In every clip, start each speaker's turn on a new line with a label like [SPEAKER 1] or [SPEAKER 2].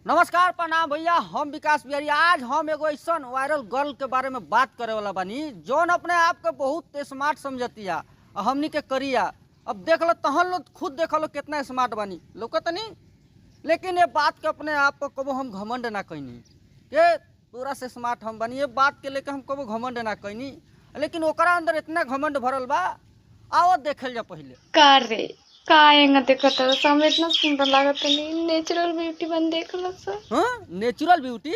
[SPEAKER 1] नमस्कार, प्रणाम भैया, हम विकास बिहारी। आज हम एगो ऐसा वायरल गर्ल के बारे में बात करे वाला बानी, जौन अपने आप के बहुत स्मार्ट समझतिया आ हमनी के करिया। अब देख लो, तहन लो, खुद देख लो कितना स्मार्ट बानी लौकतनी। लेकिन ये बात के अपने आप पर कबो हम घमंड ना कैनी के तोरा से स्मार्ट हम बानी। ये बात के लेके हम कबो घमंड ना कैनी, लेकिन ओकरा अंदर इतना घमंड भरल बा। आओ देखल जा पहले।
[SPEAKER 2] का रे, का एंगा देखत हव? सामने इतना सुंदर लागत नहीं, नेचुरल ब्यूटी बन, देख लो सर।
[SPEAKER 1] हाँ, नेचुरल ब्यूटी?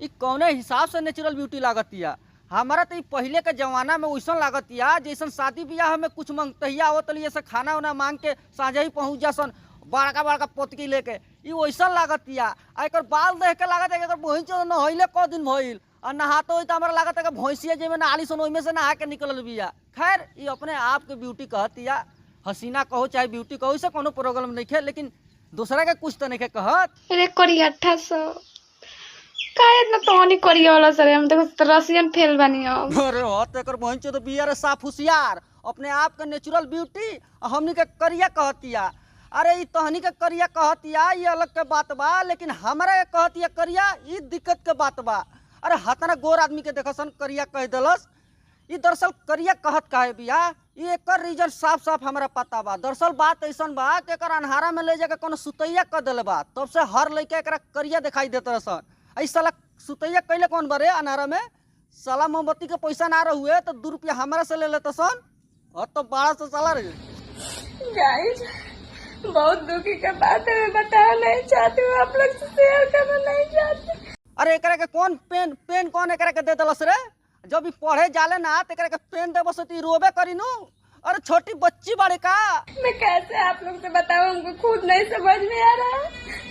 [SPEAKER 1] ई कौने हिसाब से नेचुरल ब्यूटी लागतिया? हमारा तो ई पहले के जमाना में वैसन लागतिया जैसन शादी ब्याह में कुछ मंगतहिया आवत लिए से खाना उना मांग के साझे ही पहुंच जासन बड़का बड़का पोतकी लेके, ई वैसन लागतिया। आ एकर बाल देख के लागत है कि एकर बहिन चो नहैले क दिन भइल, आ नहाते होई त हमरा लागत है कि भैंसिया जेमे नहाली सन ओइमे से नहा के निकलल बिया। खैर, ई अपने आप के ब्यूटी कहतिया, हसीना कहो चाहे ब्यूटी कहो, इसे कोनो प्रॉब्लम नहीं है, लेकिन दूसरा के कुछ तो नहीं कहत।
[SPEAKER 2] अरे करियठा सो, का इतना तोनी करिया वाला सर? हम देखो तो रसियन फेल बानी अब।
[SPEAKER 1] अरे हो तो एकर बहिन चो तो बिया रे साफ होशियार, अपने आप के नेचुरल ब्यूटी आ हमनी के करिया कहतिया। अरे ई तहनी के करिया कहतिया ई अलग के बात बा, लेकिन हमरा के कहतिया करिया ई दिक्कत के बात बा। अरे हतना गोर आदमी के देखसन करिया कह देलस। ई दरअसल करिया कहत काहे बिया, ई एकर रीजन साफ साफ हमरा पता बा। दरअसल बात ऐसन बा कि एकर अन्हारा में ले जाके कोनो सुतैया क देले बा, तब से हर लइका एकरा करिया दिखाई देत रहसन। ऐ साला सुतैया कैले कौन बरे अन्हारा में? साला मोमबत्ती के पैसा ना रहुए तो 2 रुपया हमरा से ले लेता सन, और तो 12 सौ साला रे।
[SPEAKER 2] गाइस, बहुत दुखी का बात है, मैं बताना नहीं चाहती हूँ, आप लोग से शेयर करना नहीं चाहती।
[SPEAKER 1] अरे एकरा के कौन पेन पेन कौन एकरा के दे देलस रे? जब ई पढ़े जाले ना तो एकरा के पेन देबस त ई रोबे करी नु। अरे छोटी बच्ची बाड़े का?
[SPEAKER 2] मैं कैसे आप लोग से बताऊं, हमको खुद नहीं समझ में आ रहा है।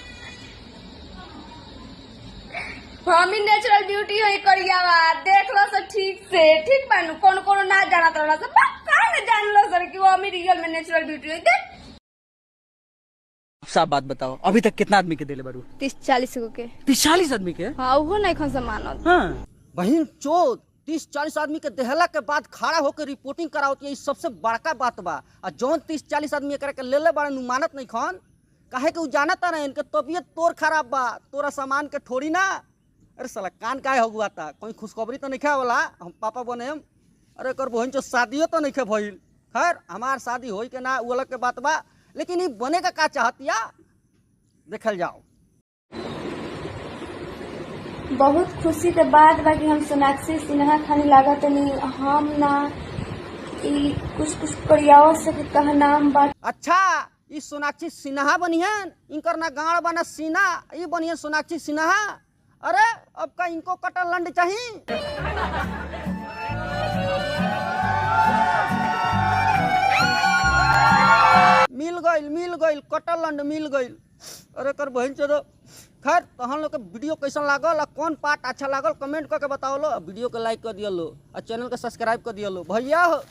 [SPEAKER 2] हम ही नेचुरल ब्यूटी है करियावा, देख लो सर ठीक से, ठीक बानू? कौन कौन ना जानत रहला सर, बा काहे ना जानलो सर कि वो हम ही रियल में नेचुरल ब्यूटी है, देख।
[SPEAKER 1] साफ बात बताओ, अभी तक कितना आदमी के देले बारू?
[SPEAKER 2] 30-40 गो के।
[SPEAKER 1] 30-40 आदमी के?
[SPEAKER 2] हाँ, उहो नहीं खन मानत।
[SPEAKER 1] हाँ। बहिन चोद, 30-40 आदमी के देहला के बाद खड़ा होकर रिपोर्टिंग करावती है, ई सबसे बड़का बात बा। आ जौन 30-40 आदमी एकरा के लेले बाड़े नु मानत नहीं खन, काहे कि उ जानता ना इनके तबीयत तोर खराब बा, तोरा सामान के ठोड़ी ना। अरे साला कान काहे हो गुआ ता, कोई खुशखबरी तो नहीं खे वाला, हम पापा बने हम। अरे एकर बहिन चो शादियो तो नहीं खे भइल। खैर हमार शादी होई के ना उ अलग के बात बा, लेकिन ई बने का का चाहतिया देखल जाओ।
[SPEAKER 2] बहुत खुशी के बात बा कि हम सोनाक्षी सिन्हा खानी लागत नहीं हम ना, ई कुछ कुछ करियावा से के कहा नाम बा।
[SPEAKER 1] अच्छा, ई सोनाक्षी सिन्हा बनिहन, इनकर ना गाड़ बना सीना, ई बनिहन सोनाक्षी सिन्हा। अरे अब का इनको कटल लंड चाहिए? मिल गइल, मिल गइल, कटल लंड मिल गइल। अरे कर बहन चोदो। खैर तहन लोग के वीडियो कैसन लागल आ कौन पार्ट अच्छा लागल कमेंट करके बताओ लो, वीडियो के लाइक कर दिया लो और चैनल के सब्सक्राइब कर दिया लो भैया हो।